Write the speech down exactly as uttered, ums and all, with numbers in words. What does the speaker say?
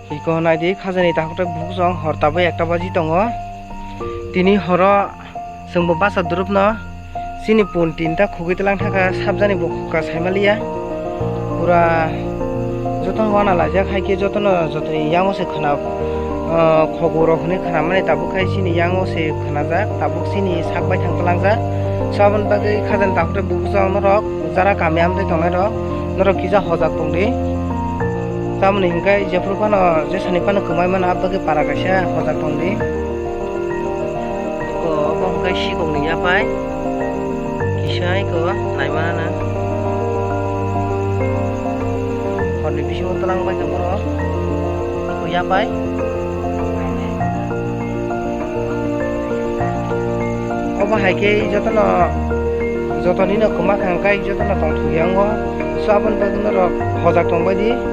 Iko naidi khajani takhuk tei bukhuk song hor tabwi ekta baji tongo. Tini horo chwngbo basa durupno chini pun tinta khugwi tlang thangkha, sabjani bo khukha saimaliya. Pura jotono wana laijak, hai khe jotono jotoni yango se khwna, ah, khogorok hwnwi khwnamani tabuk khai chini yango se khwnajak, tabuk chini sak baithang tlangjak. So aboni bagwi khajani takhuk tei bukhuk song norok jara kami amtwi tongnai rok, norok kisa hojak tongdi. Tamoni hinkhe jephuru phano jesani phano kwmai mano, abagwi para kaisa hojak tongdi. Iko obo hinkhe sikokni yaphai kisa iko naimano. Horni bisingo twlang bai tong borok. Iko yaphai. Obo hai khe jotono, jotonino kwma kha hwnkhe jotono tongthokya wngo. So aboni bagwi norok hojak tongbaidi.